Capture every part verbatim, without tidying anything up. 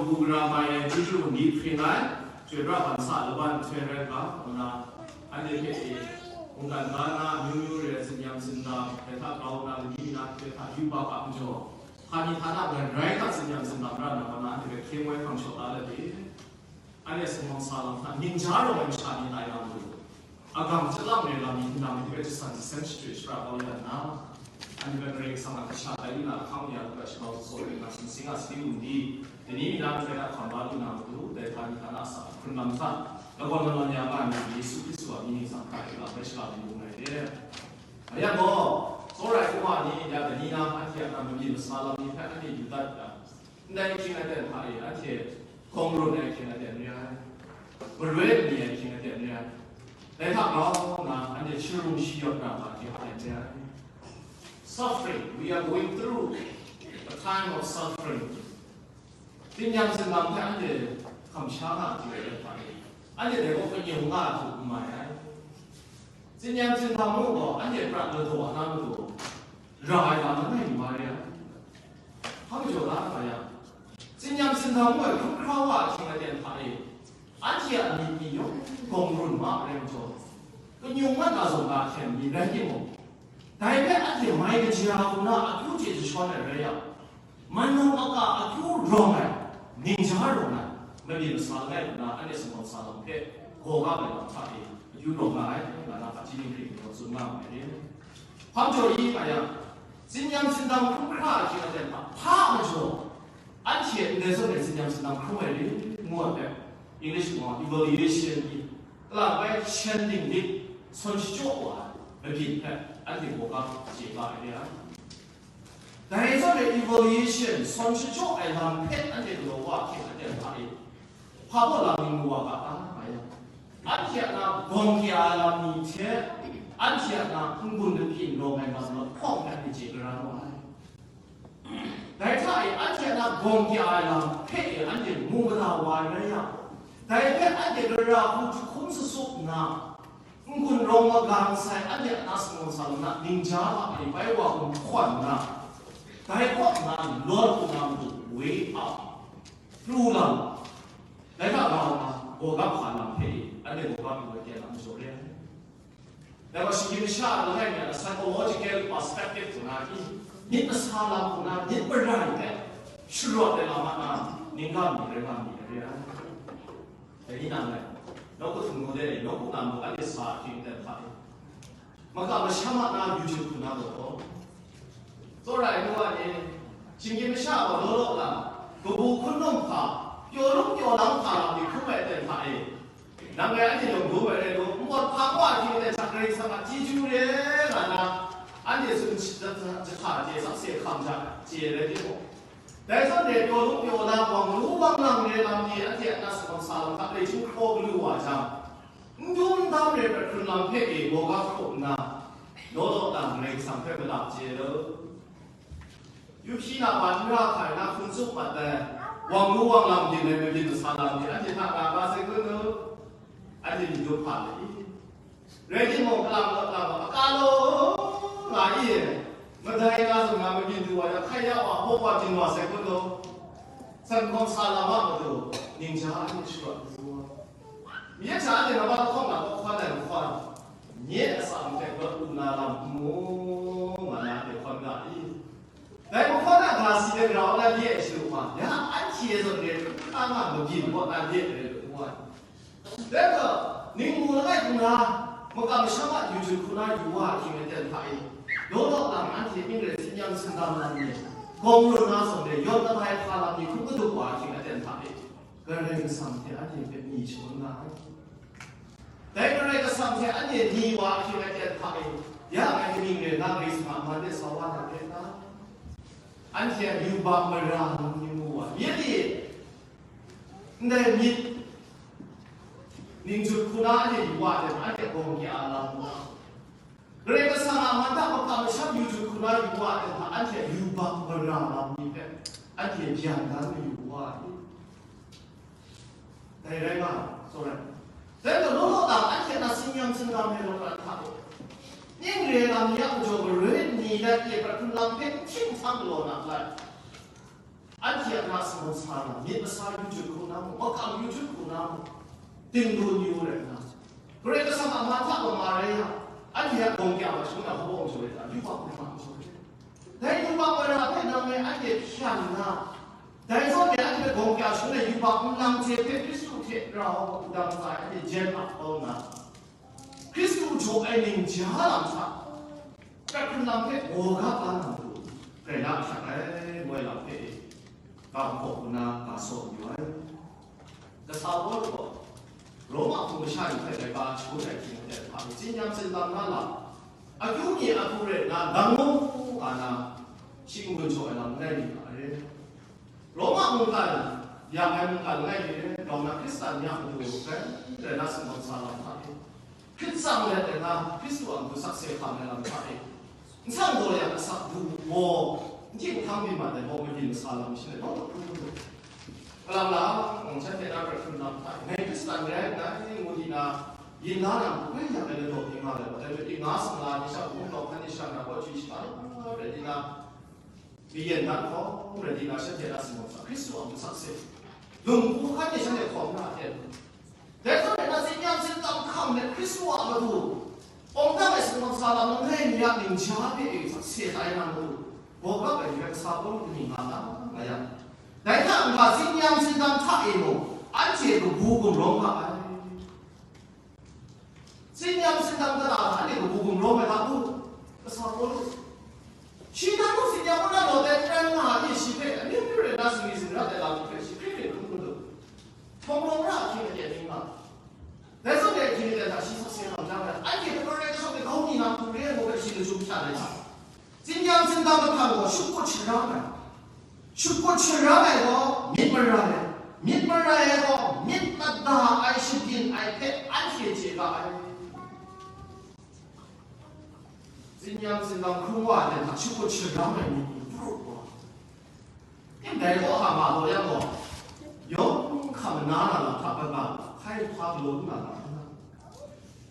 Hkungga mai ai chyeju ni hpring ai, chyoi pra ban sa laban nhtoi rai nga, nna, anhte hpe e, mungkan ga na amyu myu re ai tsinyam tsindam, dai hta grau na lani na hte hta yubak a majaw, hkani hta na garai hta tsinyam tsindam ra na, kaw na anhte hpe hkying woi hkang shaw la let e. Anhte sumsing lam hta ning ja rawng ai masha ni tai nga mu lu. Agam chyalang ai lam ni nang ni hpe jasan jasen shachyoi shapra kau ya nna, anhte hpe Karai Kasang a kasha tai lu na ahkang ya lu ai shabau sawt ai nga sumsing a sadi wunli, dani na ni hpe hkam ba lu na matu, dai hta ni hta na a sa hkrun lam hta, lagawn lagawn ya nga ai Yesu Hkristu a mying ningsang hta e lam rai shaga lu ai re. Mayang gaw, tsawra ai kuma ni ya dani na anhte a na mabyin masa lam ni hpe anhte yu dat yang, ndai ahkying aten hta e anhte gawng run ai ahkying aten re ai, maroi mi ai ahkying aten re ai, dai hta grau nna anhte sharung shayawt na ga ahkying aten re ai. Suffering, we are going through a time of suffering. Tsinyam tsindam hte anhte kamsham nga ai aten hta e, anhte dai gaw kanying nga hku n mai ai. Tsinyam tsindam mung gaw anhte prat ladaw na matu ra ai lam langai mi wa re ai. Hpa majaw la nga yang, tsinyam tsindam mung ai hkrum hkra wa ahkying aten hta e, anhte a myit ni yawng gawng run ma ai rai majaw, kanyung mat na zawn ga hkyen mi rai timung, dai hpe anhte mai kaja hku na akyu hte jashawn ai rai yang, man nang maka akyu rawng ai, ning ja rawng ai, mabyin masa langai nna anhte sumsing lam hpe gaw ga ai lam hta e akyu rawng nga ai, nga na hpaji ninghpring gaw tsun nga ai re. Hpa majaw i nga yang, tsinyam tsindam hkrum hkra ahkying aten hta hpa majaw, anhte ndai zawn e tsinyam tsindam hkrum ai re, ngu ai hpe, English gaw evaluation ni, kalang bai shen dinglik, sawn shachyaw wa ai mabyin hpe anhte gaw ga chye ga ai re ai. Dai zawn e evaluation, sawn shachyaw ai lam hpe anhte galaw wa ahkying aten hta e, hpa baw lam ni mu wa ga ta nga yang, anhte a na gawng kya ai lam ni hte, anhte a na n-gun lapyi n rawng ai lam lahkawng hpe anhte chye gara nu ai. Dai hta e anhte a na gawng kya ai lam hpe e anhte mu mada wa ai rai yang, dai hpe anhte gara hku jahkum sasup nna, n-gun rawng magang sai anhte a na sumsing lam na ning ja hta e bai wa hkum hkawn nna, dai kaw nna lawt lu na matu woi a pru lam, dai hta rau nna gawgap hpa lam hpe e anhte gawgap lu ai kya lam jaw re ai. Dai gaw shinggyim masha langai mi a psychological perspective hku na i, myit masa lam hku na myit marai hpe sharawt ai lam a na, ning ga mi rai nga mi ai re ai. Dai ni nang gaw, nawku htingnu de, nawku na muk anhte sa ahkying aten hta e, maka masham a na yu jut hku na gaw, tsawra ai nu wa ni, shinggyim masha gaw law law lam, kabu hkundung hpa, pyaw lung pyaw lang hpa lam ni hkrum ai aten hta e, nang gaw anhte yawng dum ai rai lu, npawt hpa wa hkying aten hta Karai Kasang a chyeju re nga na, anhte tsun jahta chye sakse hkam jahta chye rai timung, dai zawn e pyaw lung pyaw lang, wang lu wang lang re lam ni anhte a na sumsing lam hta lei chyum hkraw galu wa jang, n dum n dam re prat hkrun lam hpe e gawgap hkrup nna, law law lang Karai Kasang hpe malap chye lu. Yu hpyi na ban n ra hkai na hkrung tsup mat ai, wang lu wang lam byin ai mabyin masa lam ni anhte hta nga nga sai kun nu, anhte myit dum hpa ai i? Rai timung, kalang law, kalang law, aka law nga i, madai nga zawn nga mabyin du wa yang, hkai ya wa, hpaw wa, byin wa sai kun nu, san hkawm sa lam a matu, ning ja anhte sharawt lu ai. Myi hta anhte na ba lahkawng na kawhkawn ai mahkawn, nye a tsa hte rawt lu na lam n mu, nga na anhte hkawn ga i? Dai mahkawn a ga si de grau na li ai shadu hpa, ya anhte zawn re hkra nga mabyin kaw na li ai re lu ai. Dai gaw, ning mu langai hkra, makam masham a yu jut hku na yu wa ahkying aten hta e, law law lang anhte mying re tsinyam tsindam lam ni, gawng run na zawn re yawt na bai hpa lam ni hkrum kadu wa ahkying aten hta e, Karai Kasang hte anhte hpe mi shangun nga ai. Dai Karai Kasang hte anhte ni wa ahkying aten hta e, ya ngai kaning re na Karai Kasang a man de sa wa na re na? Anhte a yubak mara nang ni mu wa, myit e, ndai myit ning jut hku na anhte yu wa ai, anhte gawng kya lam wa. Karai Kasang a man hta makam masham yu jut hku na yu wa ai hta, anhte a yubak mara lam ni hpe anhte byan dan mayu wa ai. Dai rai nga, sorry. Dai gaw law law na anhte a na tsinyam tsindam ai law prat hta e, mying re lam ni a majaw maroi ni dat e prat hkrun lam hpe n hkying hkam galaw na lai. Anhte a na sumsing sa na, myit masa yu jut hku na mung, makam yu jut hku na mung, dingdun yu rai nna, Karai Kasang a ma hta mama rai yang, anhte a gawng kya wa shangun a hkawng jaw rai ta, yubak nna ma jaw rai. Dai yubak wa ra hpe nang ngai anhte hpyan nna, dai zawn e anhte gawng kya shangun ai yubak nlang hte hpe Hkristu hte rau wudang ntsa e anhte jen ap kau nna, Hkristu jaw ai ning ja lam hta, hkrat hkrung lam hpe gaw ga la na matu, grai na ahkyak ai, ngu ai lam hpe ga hpaw nna ga saw yu ai. Kasa Pawlu gaw Roma hpung masha ni hpe dai ga shangun ai hkying hte hpa, tsin-yam tsindam na lam, akyu mi ahku rai nna, dang mu nga na, shi n-gun jaw ai lam langai mi hta re. Roma mungkan, ya ai mungkan langai mi re, grau na Hkristan ni a matu rai, rai na sumsing sa lam hta e, hkrit tsang let ai na, Hkristu a matu sakse hkam ai lam hta e, nsang daw ya asak du gaw, n hting hkang byin mat ai gaw, magyin masa lam shin ai gaw, hkrum hkrum. Kalang lang, mung shanhte na hkrat hkrun lam hta e, ngai Hkristan rai nngai, ngu di na, yin la na, goi yak ai ladaw di nga ai, dai hpe nga sumla ni sha, mung lawk hkan ni sha na, gaw chyu shata rai di na, Kayin na hkawng rai di na, shanhte na sumsing sa, Hkristu a matu sakse, lung hku hkan e shanhte hkawm na a ten. Dai zawn e na, tsin-yam tsindam hkam let Hkristu a matu awng dang ai sumsing sa lam langai mi a ning ja hpe e sakse tai na matu, gaw kap ai ni rai Kasa Pawlu ni nga na nga yang. Dai hta n-ga tsin-yam tsindam hta e mung, anhte kabu gumrawng ga ai. Tsin-yam tsindam kata hta anhte kabu gumrawng ai hta mung, Kasa Pawlu, shi hta mung tsin-yam kaw na law tai n rai nga ai, shi hpe amyu myu rai nna sumri sumrat ai lam hpe shi hkrit hkrit hkrum hkrum lu, hpawng rawng ra ahkying aten ning nga, dai zawn e ahkying aten hta shi sakse hkam jang ai, anhte hpe Karai Kasang hte grau mi na hku re ai gaw hpe shi lachyum hpyan ai hta, tsin-yam tsindam lahkang gaw shakut sharang ai. Shakut sharang ai gaw myit mara ai, myit mara ai gaw myit mada ai shabyin ai hpe anhte chye ga ai. Tsin-yam tsindam hkrum wa ai hta shakut sharang ai myit ni pru wa. Ndai gaw hkam a gaw yang gaw, yawng hkam na na lam hta hpa hkai hpa galaw lu na lam hta.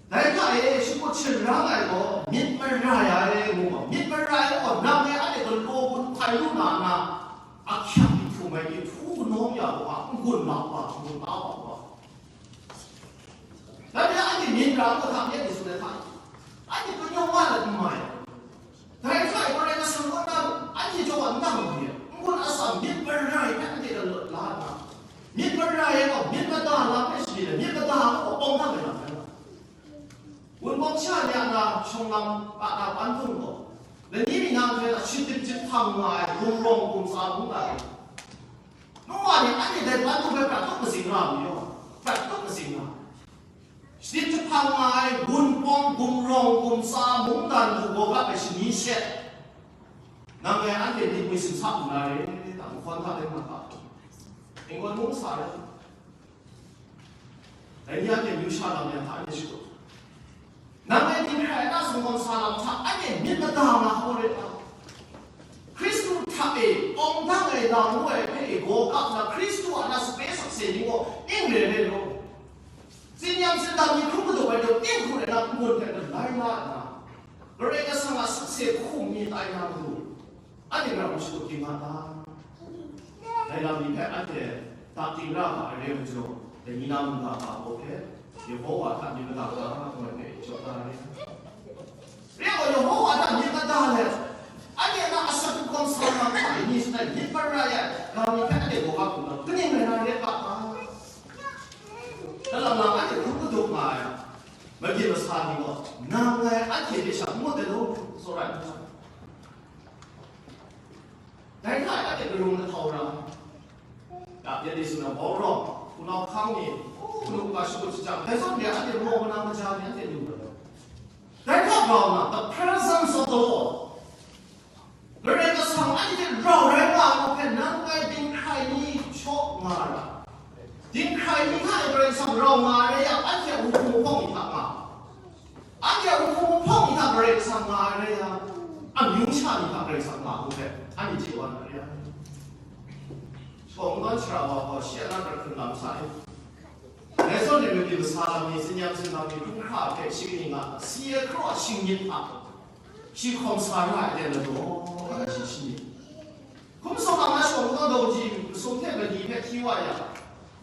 Dai hta e shakut sharang ai gaw myit mara ai ngu gaw, myit mara ai gaw nang e anhte galaw gun hpai lu na na, ahkyak htum ai ni htu kanawng ya gaw, n-gun lau wa, n-gun lau wa. Dai hpe anhte myit mara ai gaw hta myit ni tsun ai hta, anhte kanyawm wa let n mai. Dai hta e Karai Kasang kaw na anhte jaw wa n dang ai, n-gun atsam myit mara ai hpe anhte galaw la nna, myit mara ai gaw myit mada lam hpe sharin ai, myit mada gaw awng dang ai lam rai nga. Wunpawng sha ni a na shawng lam a na pan htung gaw, lani mi nang hte na shadip jahpang nga ai gumrawng gumtsa mungdan, nu wa ni anhte dai pan htung hpe prat tup matsing nga mu yaw, prat tup matsing nga. Shadip jahpang nga ai wunpawng gumrawng gumtsa mungdan hku gaw kap ai shani she, nang ngai anhte myit mung sin sa lu na re, ta, nhkawn hta de ma hka, n-gawn mung sa re. Dai ni anhte amyu sha lam yang hta anhte shadut. Nang e dinghkrai na sumsing sa lam hta anhte myit mada nga hkau rai ta? Hkristu hta e awng dang ai lam ngu ai hpe e gaw kap nna, Hkristu a na sape sakse ni gaw ning re ai law, tsin-yam tsindam ni hkrum madup ai daw ning hku rai na, n-gun hpe galai la nna, Karai Kasang a sakse hkum mi tai na matu, anhte mara mung shakut ging nga ta? Dai lam ni hpe anhte tak ting ra ga ai re ai majaw, dai ni na mungga ga gaw hpe Yehowa hta myit mada ga ai hpe jaw da ai. Re ai gaw, Yehowa hta myit mada let, anhte na asak hkawm sa na hta ni shangai myit mara ai ga ni hpe anhte gaw ga hkum na, kaning rai na re ga ta? Kalang lang anhte hkrum madup nga ai magyin masa ni gaw, nang ngai anhte hpe sha n ngut ai law, tsawra ai hpe sha. Dai hta e anhte karung kahtau ra ai. Ya, ya, dai tsun na, bawng rawng, hpunau hkang ni, hpunau hkang shakut shajang, dai zawn de anhte maw manang kaja ni anhte lu ai. Dai hta grau nna, the presence of the Lord. Karai Kasang anhte hte rau rai nga ai hpe nang ngai dinghkrai ni shaw nga ra. Dinghkrai ni hta e Karai Kasang rau nga ai rai yang, anhte a wuhpung wuhpawng ni hta nga. Anhte a wuhpung wuhpawng ni hta Karai Kasang nga ai rai yang, amyu sha ni hta Karai Kasang nga ai hpe anhte chye wa na rai yang, shawng nnan shara wa gaw shi a na hkrat hkrun lam sa ai. Dai zawn e magyin masa lam ni, tsin-yam tsindam ni, hkrum hkra hpe shi kaning a si ai hkra shingnyit hta, shi hkawm sa ra ai aten ladaw ai shi shani. Hkum sawm na shawng kungdawn daw kaji masum hte mali hpe hti wa yang,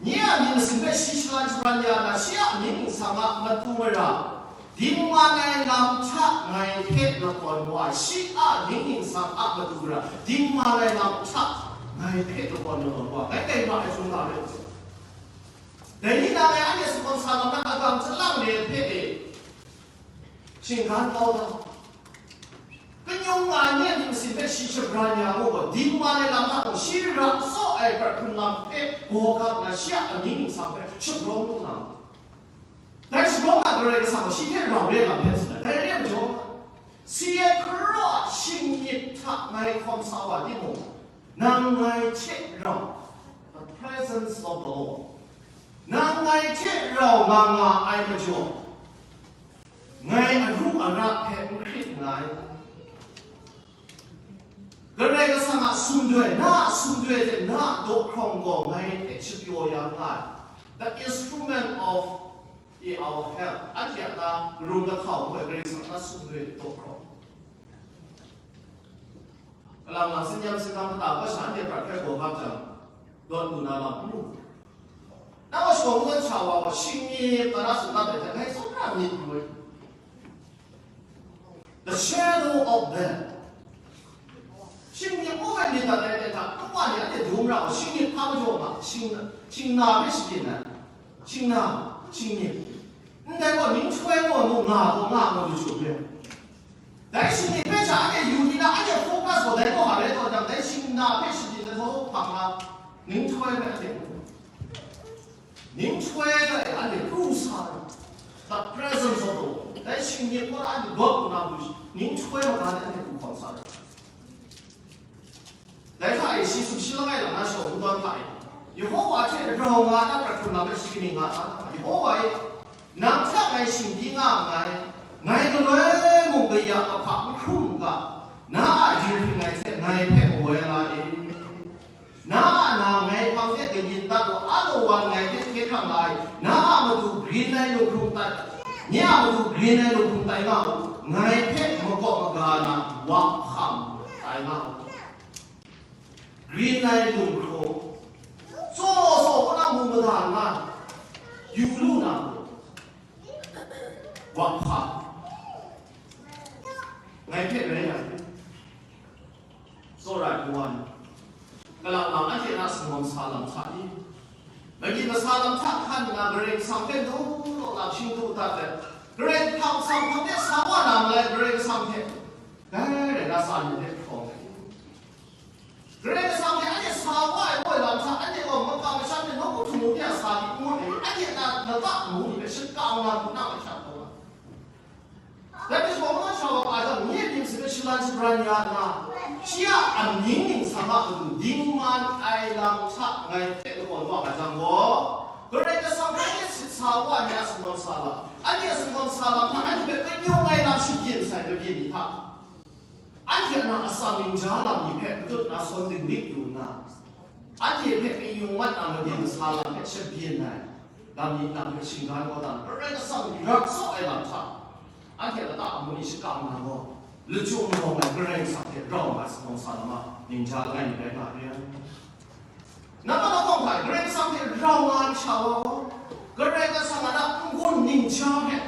nye a myit masin hpe shi shalan shabran ya na, shi a amying ningsang a matu mara, dingman ai lam hta ngai hpe lakawn wa ai, shi a amying ningsang a matu mara, dingman ai lam hta ngai hpe lakawn lakawn wa ai, ngai kai ma ai hkrum ga rai u. Dai ni na ngai anhte sumgawn sa lam na agam chyalang re hpe e, shinggan kau da. Kanyung nga ai ni a myit masin hpe shi shabran ya mu gaw, dingman ai lam na gaw, shi ra tsaw ai prat hkrun lam hpe gaw gap na, shi a amying ningsang hpe shabrawng lu na. Dai shabrawng na Karai Kasang gaw shi hte rau re lam hpe tsun ai. Dai re ai majaw, si ai hkra a shinggyit hta ngai hkawm sa wa timung, nang ngai hte rau, the presence of the Lord, nang ngai hte rau nga nga ai majaw, ngai aru ara hpe n hkrit nngai. Karai Kasang a sumdoi, na a sumdoi hte na a daw hkrawng gaw ngai hte shapyaw ya nga ai. The instrument of our help. Anhte a na karun kahtau hpe Karai Kasang na sumdoi daw hkrawng. Kalang lang, sin-yam sinang kata, kasha anhte prat hpe gaw hkap jang, dawt lu na lam n mu. Na wa shawng kungdawn sha wa gaw, shinggyit na na tsun dat ai hte, ngai tsawra myit yu ai. The shadow of death. Shinggyit mu ai myit dat ai hte hta, kawa ni anhte dum ra wa, shinggyit hpa majaw ma, shing, shingna hpe sharin ai. Shingna, shinggyit. Ndai gaw, ninghtoi gaw nu nga gaw nga gaw lu chyu hpe. Dai shinggyit hpe sha anhte yu di na, anhte focus gaw dai gaw hpa rai taw jang, dai shingna hpe shinggyit ai hkau hpang na, ninghtoi hpe anhte mu. Ninghtoi hpe anhte pru sa ai. The presence of the Lord. Dai shinggyit gaw anhte dawt lu na pru shi, ninghtoi maga ni anhte pru hpang sa ai. Dai hta e shi sumshi langai lam na shawng kungdawn hta e, Yehowa hte rau nga na prat hkrung lam hpe shi kaning nga ta? Yehowa e, nang hta ngai shingdi nga nngai, ngai galoi mung kaya ahpa n hkrum u ga, na a dinghpring ai hte ngai hpe mawai la e. Na a na ngai hpang de kayin dat u, a lawan ngai hte hkye hkrang la ai, na a matu grin ai lunghkrung tai, nye a matu grin ai lunghkrung tai nga u, ngai hpe makawp maga na wa hkam tai nga u. Grin ai lunghkrung, tsaw tsaw kaw na mu mada nga, yu lu na, wa hpa, ngai hpe rai na, tsawra ai wa ni, kalang lang anhte na sumgawn sa lam hta i, magyi masa lam hta hkan nna Karai Kasang hpe du law lam shing du dat let, Karai Kasang hpang de sa wa na malai Karai Kasang hte, dai rai na sa ni hte hkawng ai. Karai Kasang hte anhte sa wa ai koi lam hta, anhte gaw makam masham hte nawku htingnu hte a sa di n ngut ai, anhte na lata amu ni hpe shakang na hku na masha hkawng ai. Dai hpe sha wa, sha wa a jang, nye myit masin hpe shalan shabran ya nna, shi a amying ningsang a matu dingman ai lam hta ngai hte lakawn wa ai jang gaw, Karai Kasang hpe anhte sit sa wa ai a sumgawn sa lam, anhte a sumgawn sa lam hta anhte hpe kanyung ai lam shabyin sai mabyin ni hta, anhte a na atsam ningja lam ni hpe matut na sawn dinglik yu nna, anhte hpe kayung mat na mabyin sa lam hpe shabyin ai lam ni lam hpe shinggan kau dan, Karai Kasang ni rak tsaw ai lam hta, anhte lata amu ni shakang na gaw, lachyum rawng ai Karai Kasang hte rau nga ai sumgawn sa lam a ningja langai mi rai nga re ai. Nambat lahkawng hta e Karai Kasang hte rau nga ai masha wa gaw, Karai Kasang a na n-gun ningja hpe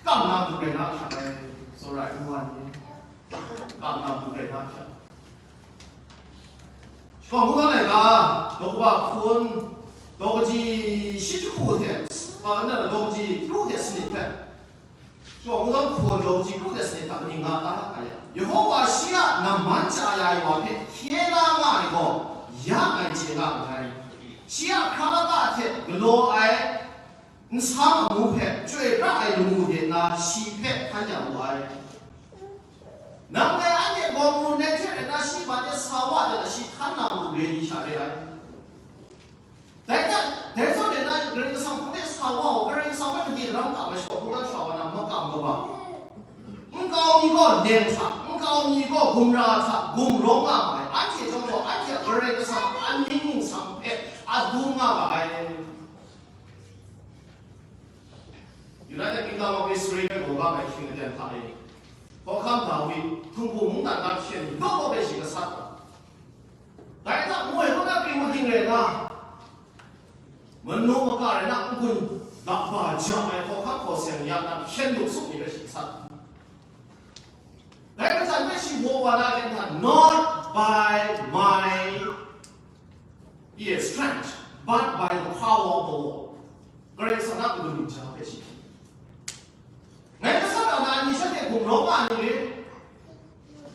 kam na matu rai na hkyak ai, tsawra ai n wa ni. Kam na matu rai na hkyak. Shawng kungdawn laika, daw kaba hpun, daw kaji shi jahku hte, a, na, daw kaji kru hte sanit hpe, shawng kungdawn hpun, daw kaji kru hte sanit hta kaning nga ta? Yehowa shi a namman chya ya ai wa hpe hkye la nga ai gaw, ya ngai chye nga nngai. Shi a hkra lata hte galaw ai nsam amu hpe chyoi pra ai lamu de nna shi hpe hkan ya wu ai. Nang dai anhte gawng ru nai hte rai nna, shi hpa de sa wa de na, shi hkan na matu re ni sha re ai. Dai hta, dai zawn e na Karai Kasang hpang de sa wa u, Karai Kasang hpe madi daram kap ai shaw, hpungdan shawa na makam kaba, nkau mi gaw leng hta, nkau mi gaw gumra hta gumrawng nga ma ai, anhte chyawm gaw anhte a Karai Kasang a amying ningsang hpe a dum nga ma ai. United Kingdom of Israel gaw ga ai hkying aten hta e, Hkawhkam Dawi, hpungbu mungdan na hkyen ni law law hpe shi gasat ai. Dai hta moi kaw na pyi mu ting rai na, manu maka rai na, n-gun daba ja ai hkawhkam hkaw seng ya na, hkyen lup suk ni hpe shi sat. Dai majan hpe shi waw wa na hkyen hta, "Not by my, yeah, strength, but by the power of the Lord." Karai Kasang a n-gun ning ja hpe shi hkyen. Ngai kasa na na ni shanhte gumrawng nga ni re?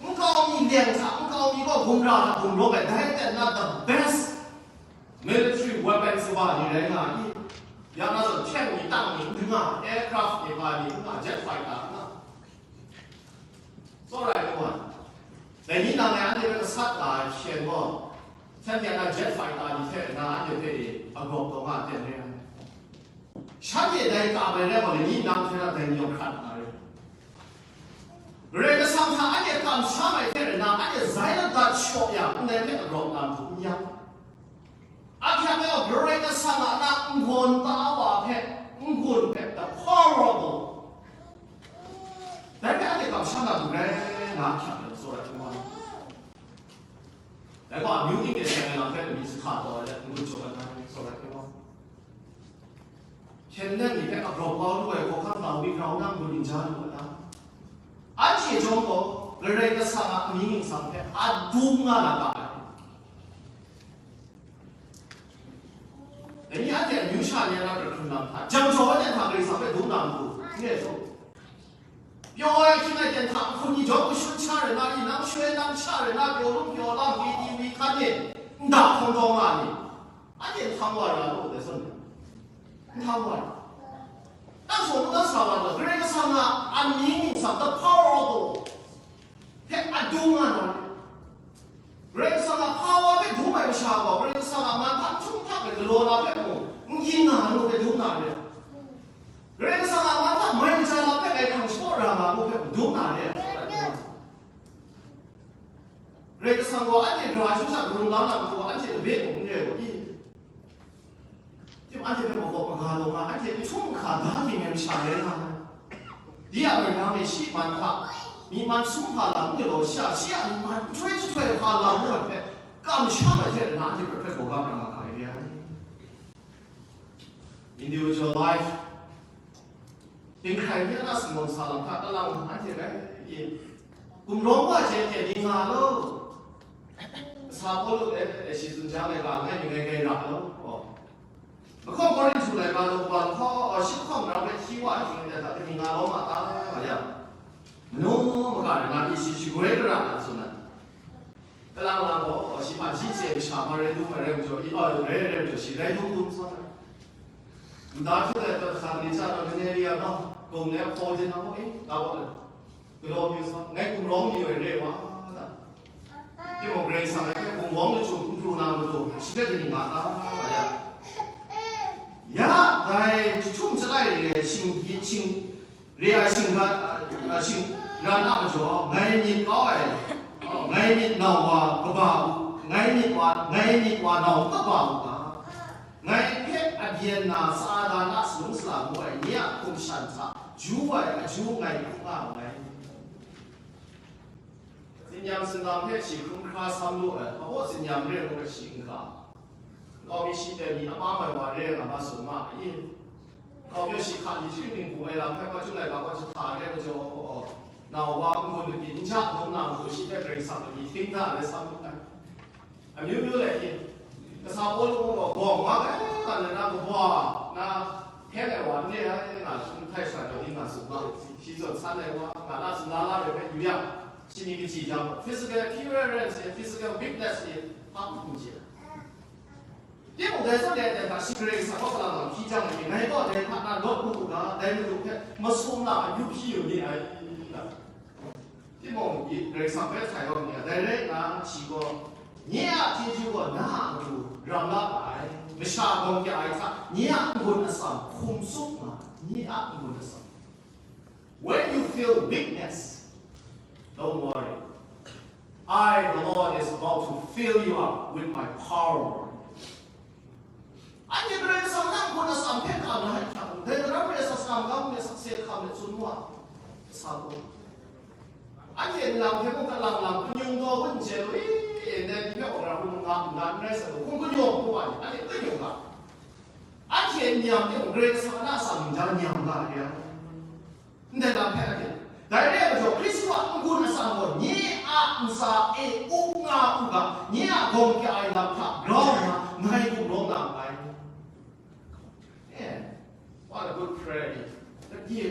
Nkau mi leng hta, nkau mi gaw gumra hta gumrawng ai, dai ten na the best military weapons wa ni rai nga i? Ya na zawn, tank ni, tang ni n nga, aircraft ni, pa ni n nga, jet fighter n nga. Tsawra ai wa, dai ni nang e anhte hpe gasat nga ai hkyen gaw, shanhte a jet fighter ni hte na anhte hpe e agawp taw nga ten re ai. Shanhte dai kam ai rai gaw, dai ni nang hte na dai ni yawng hkrat nga re. Karai Kasang hta anhte kamsham ai hte rai na, anhte Zion dat shaw yang, ndai hpe agawp na matu n yang. Ahkyak e, Karai Kasang a na n-gawn ta wa hpe, n-gun hpe, the power of God. Dai hpe anhte kamsham na lu rai, nga ahkyak e, tsawra ai wa. Dai gaw, amyu ting de seng ai lam hpe, mi sahka taw ai, n-gun jaw ai, tsawra ai wa. Hkyen nang ni hpe agrawp kau lu ai hkawhkam tau mi grau nang gun ning ja lu ai ta? Anhte chyawm gaw, Karai Kasang a amying ningsang hpe adum nga na ga ai. Dai ni anhte amyu sha ni a na hkrit hkrun lam hta, jang jaw ai hta Karai Kasang hpe dum na matu, n re law. Pyaw ai hkying ai ten hta, hkun ni jawm kashun sha rai na, inang shoi nang sha rai na, pyaw lum pyaw lam, wi di wi hkan e, nda hkawng taw nga ni, anhte n htang wa ra law, dai zawn, n htang wa ra. Nang shaw nu na sa wa na, Karai Kasang a amying ningsang, the power of God hpe adum nga na, Karai Kasang a hpawa hpe dum ai masha gaw, Karai Kasang a man hta n htum htak ai galaw na hpe mung, n ging nga ai hpe dum na re. Karai Kasang a man hta mai kaja na hpe ngai hkrang shapraw ra nga ai hpe dum na re. Karai Kasang gaw anhte gara shaw sha karung la na matu gaw, anhte lade mung n re gaw i? Tim anhte hpe magawp maga law nga, anhte n htum hkra da ging ai masha rai nga ai. Di a mung, nang e shi man hta, myi man sum hpa lam n galaw sha, shi a myi man nhtoi jahtoi hpa lam nga ai hpe, kamsham ai hte rana anhte hpe hpe gawgam ra nga ga ai re ai. Individual life. Dinghkai mi a na singawm sa lam hta, kalang anhte rai i? Gumrawng wa hte hte ni nga law. Sa Pawlu e, e shi tsun jang ai ga, ngai mi ngai ngai ra law. Lahkawng Korinhtu laika daw kaba lahkawng, shi lahkawng rau hpe hti wa htingre ai hta, kaning nga lawm a ta, nga yang, manu maka rai na, i shi shagoi gara na tsun ai. Kalang lang gaw, shi hpa ji hte masha ma rai dum ai rai majaw, i, rai rai majaw, shi rai dum dum sawn ai. Nta hkrit ai prat hkra ni hta rau, Denaria gaw, gum le hpaw de na gaw, e, nga gaw, galaw pyi sa, ngai gumrawng ni ai re wa, na. Timung, Karai Kasang hpe gumrawng lachyum n pru na matu, shi hpe kaning nga ta, nga ya. Ya, dai jahtum chyalai re ai shing-, shing-, re ai shingran, a, shingran a majaw, ngai myit kau ai, ngai myit nau wa kaba u, ngai myit wa, ngai myit wa nau kaba u ga, ngai hpe abyen na Satan a salum sala ngu ai ni a hkum shan hta ju ai aju ngai hkrum nga nngai. Tsinyam sindang hpe shi hkrum hkra sam lu ai, hpabaw tsinyam re ngu ai shi n ga. Nkau mi shi hte mi a pa mai wa re ai nga ma sum ma ai. Nkau mi shi hka li hkring ning bung ai lam hpe, hpa chyum laika hpa jahta ai re majaw, nau wa n-gun lagyi n ja dum na matu, shi hpe Karai Kasang lagyi hting hta ai sam lu ai. Amyu myu lai hte, kasa Pawlu gaw, gawng mak ai, nga nna kabaw na hkyen ai wa n re ai, nga hkrum htai sha taw di nga tsun ma ai. Shi zawn san ai wa, nga na tsun la la ai hpe yu yang, shi ni kaji jang, physical appearance e, physical weakness e, hpa hkum chye ai. Timung dai zawn e, dai hta shi Karai Kasang kaw kalang lam hpyi jang ai, ngai gaw dai hta na lawt mu u ga, dai Madu hpe masum na amyu hpyi yu ni ai, nga. Timung, Karai Kasang hpe htai kau mi a, dai rai nna, shi gaw, nye a chyeju gaw na a matu ram la ga ai, masha gawng kya ai hta, nye a n-gun atsam hkum tsup nga, nye a n-gun atsam. When you feel weakness, don't worry. I, the Lord, is about to fill you up with my power. Anhte Karai Kasang nang gaw atsam hpe ka na ai hta mung, dai daram re ai sakse hkam, sakse hkam let tsun wa, sa gaw. Anhte nlang hpe mung kalang lang, hpung yum daw hpun n chye lu i? E, ndai ni hpe wa ra hkrum nga nna n rai sa, hkrum kanyawm hkrum wa ni, anhte kanyawm ga. Anhte nyam de mung, Karai Kasang a na atsam ning ja nyam ga re ai. Ndai lam hpe anhte, dai re ai majaw, Hkristu a n-gun atsam gaw nye a ntsa e up nga u ga, nye a gawng kya ai lam hta grau nna, ngai gumrawng nga nngai. Eh, what a good prayer. Nye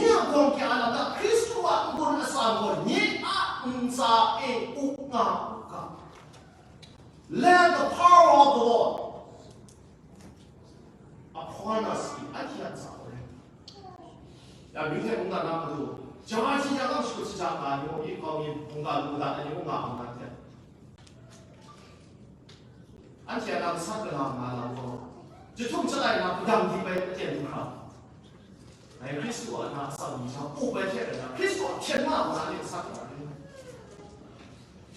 a gawng kya ai lam hta, Hkristu a n-gun atsam gaw nye a ntsa e up nga u ga. Let the power of the Lord upon us, anhte a ntsa gaw rai. Ya, myu hte mungdan na matu, ja ai hte ja ai shakut shaja nga ai ni mung, i hkau mi mungga lu dat ai ni mung nga hkam na hte, anhte a na gasat gala nga lam gaw, jahtum jalai na padang dip ai aten du hkra, dai Hkristu a na atsam ning ja up ai hte rana, Hkristu a hpyen nga ai ni gasat gala ni.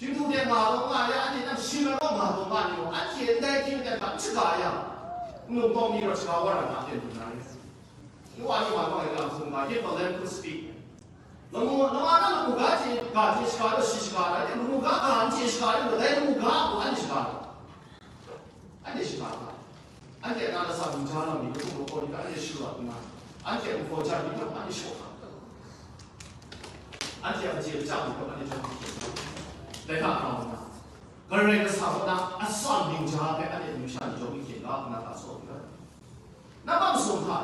Htingnu de nga taw nga ya, anhte nang shing ai gaw nga taw nga ni gaw, anhte ndai hkying de hta n shaga yang, nlung tawng ni rawt shaga wa ra na ten lu na rai. Nwa ni wa gaw ngai lam hkum ga, if a lamb could speak. Lamu, lamu na lamu ga hte ga hte shaga taw shi shaga ai, lamu ga ga n hte shaga ai, dai lamu ga a hku anhte shaga ai. Anhte shaga ai. Anhte a na atsam ning ja lam ni, lahkum lahkaw ni hpe anhte shara nna, anhte a nhkaw ja ni hpe anhte shaw hkam, anhte a machye kachya ni hpe anhte jawm hkyen, dai hta grau nna, Karai Kasang a na atsam ning ja hpe anhte numsha ni jawm hkyen ga nna ta tsaw yu ai. Nang a masum hta,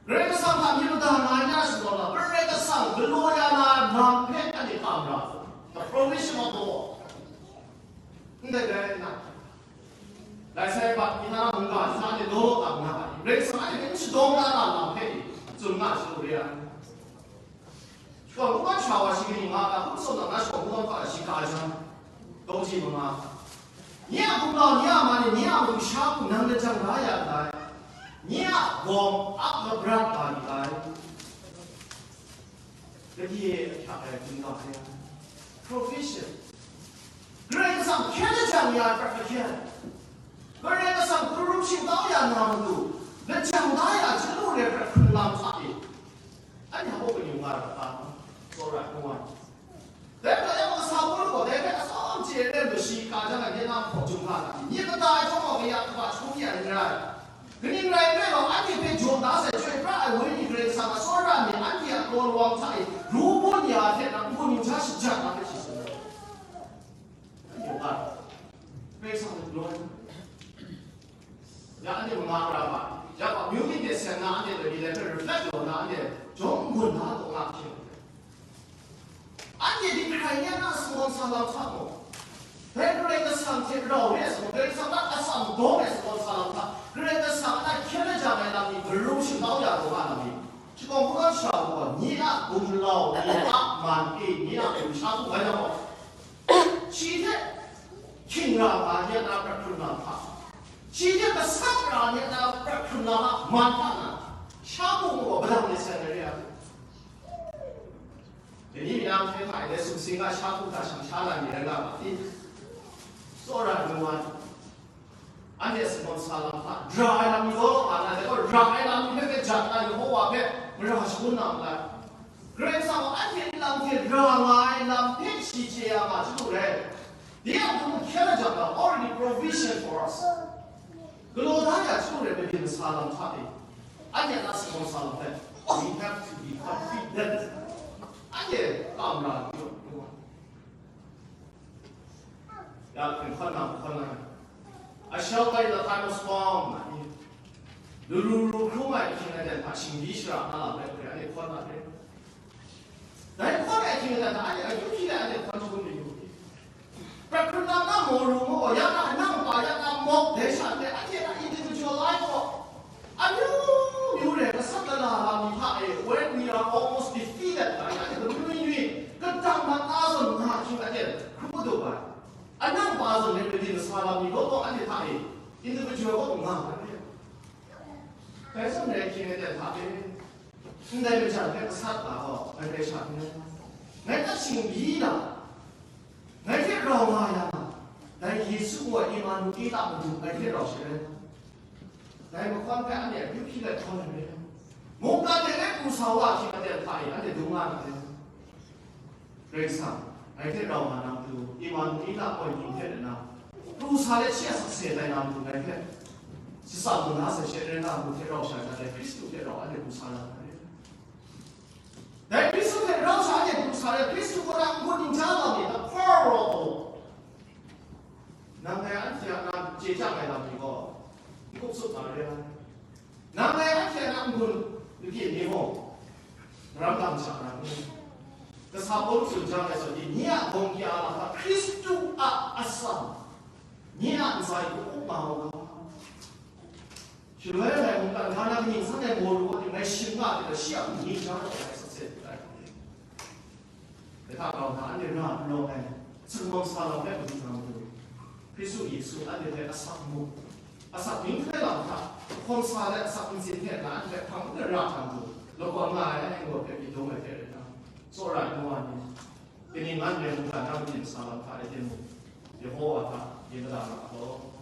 Karai Kasang hta myit mada nga ai na shingkang na, Karai Kasang galaw ya na lam hpe anhte kam ra, the provision of the Lord. Ndai rai nna, lai sai bat ni na mungga ni hta anhte law law tam nga ai, Karai Kasang anhte hpe n shadawng na na lam hpe tsun nga ai shaloi re ai. Shakawn hkungga sha wa shi kaning nga ta, hkum tsaw na, na shakawn hkungga hkungga shi ka ai jang, daw ji manga, nye a gumlau, nye a man e, nye a matu sha hku nang lajang da ya ndai, nye a gawng ap labrat da yu ai. Gade ahkyak ai hkungga hpe, provision. Karai Kasang hkyen lajang ya ai prat lahkyen, Karai Kasang karum shingtau ya na matu, lajang da ya chyalu re ai prat hkrun lam hta e, anhte hpa kanu nga ra ta? Tsawra ai hkungga. Dai hpe Ewa kasa Pawlu gaw dai hpe atsawm chye ai re ai majaw shi ka jang ai, nye na hpaw jum nga ga, nye kata ai chyawm gaw kaya kaba hkrum ya n rai. Kaning rai nme law, anhte hpe jaw da sai, chyoi pra ai Wenyi Karai Kasang a tsawra mi anhte a kraw lawang hta e ru bun ya ai hte nang n-gun ning hta shajat na hpe shi tsun ai. Anhte a, Karai Kasang hte galaw ai. Ya, anhte manga mara ba, ya, ba, amyu myit de seng na, anhte loi mi lai hpe reflect lu na, anhte jawm n-gun na taw nga hpyi. Anhte dinghkrai ni a na shangun sa lam hta gaw, dai Karai Kasang hte rau re ai shangun, Karai Kasang a atsam dawng ai shangun sa lam hta, Karai Kasang a na hkyen lajang ai lam ni, karum shingtau ya taw nga lam ni, shakawn hkungga sha gaw, nye a gumlau, nye a man e, nye a gumsha hku bai na gaw, shi hte hkying ra nga, nye a na prat hkrun lam hta, shi hte gasat ra, nye a na prat hkrun lam a man hta na, sha hku gaw padang de seng ai re ai. Dai ni mi na hte hkai de sumsing a sha hku hta shang sha na mi rai nga ma ti? Tsawra ai nu wa, anhte shangun sa lam hta, ra ai lam ni law law nga na, dai gaw ra ai lam ni hpe hpe jat na, Yehowa hpe mara shangun na nngai. Karai Kasang gaw anhte nlang hte ra nga ai lam hpe shi chye ya nga chyalu rai. Dai a hkrum hkyen lajang gaw already provision for us. Galaw da ya chyalu rai, mabyin masa lam hta e, anhte a na shangun sa lam hpe, we have to be confident. Anhte kam ra lu, lu ai. Ya, hpyen hkawn na, hkawn na. I shall by the time of storm, nga ni. Lu lu ru hkrum ai ahkying aten hta shingli shara na lam rai hkre, anhte hkawn na re. Dai hkawn ai ahkying aten hta anhte akyu hpyi let anhte hkawn shangun mayu. Prat hkrun lam na maw ru maw, ya na nang pa, ya na mawk, dai sha hte anhte a individual life gaw, amyu myu re, gasat gala lam ni hta e, when we are almost defeated, dai anhte kanu ni ni, kadang mat na zawn nga hkying aten hkrum madup ai. A nang pa zawn rai, mabyin masa lam ni gaw gaw anhte hta e, individual gaw nga ai. Dai zawn rai ahkying aten hta e, ndai majan hpe gasat na gaw, ngai hpe sha n rai. Ngai hta shingli na, ngai hte rau nga yang, dai Yesu gaw Emanuela Madu ngai hte rau sharai na, dai mahkawn hpe anhte akyu hpyi let hkawn ai re. Mungkan de e pru sa wa hkying aten hta e, anhte dung nga na re. Karai Kasang, Ngai hte rau nga na matu, Immanuela gaw ning hte na, pru sa let shi a sakse tai na matu ngai hpe, shatsam lu na sai she rai nga, ngu hte rau sha na dai Hkristu hte rau anhte pru sa na re. Dai Hkristu hte rau sha anhte pru sa re, Hkristu kaw na n-gun ning ja nga myit, the power of hope. Nang dai anhte a na chye chyang ai lam ni gaw, n kup sup nga re ai. Nang dai anhte a na n-gun n-, n-, ni gaw, maram dang sha na n-, Kasa Pawlu tsun jang ai zawn ni, nye a gawng kya a hta Hkristu a atsam, nye a ntsa e kup nga u ga. Shaloi anhte mungkan hkra na kaning san ai maw lu ai, ngai shing nga ai, shi a myit ja ai, sakse ai. Dai hta grau na, anhte ra n rawng ai, sumsing sa lam hpe madu na matu, Hkristu Yesu anhte hpe asak mu, asak ning hkrai lam hta, hkawm sa let asak ntsin hte na anhte hpang n ra hta matu, lakwan nga ai anhte gaw hpe myit dum ai hte rai na, tsawra ai nu wa ni, kaning ngan re mungkan na matin sa lam hta rai timung, Yehowa hta yin mada nga law.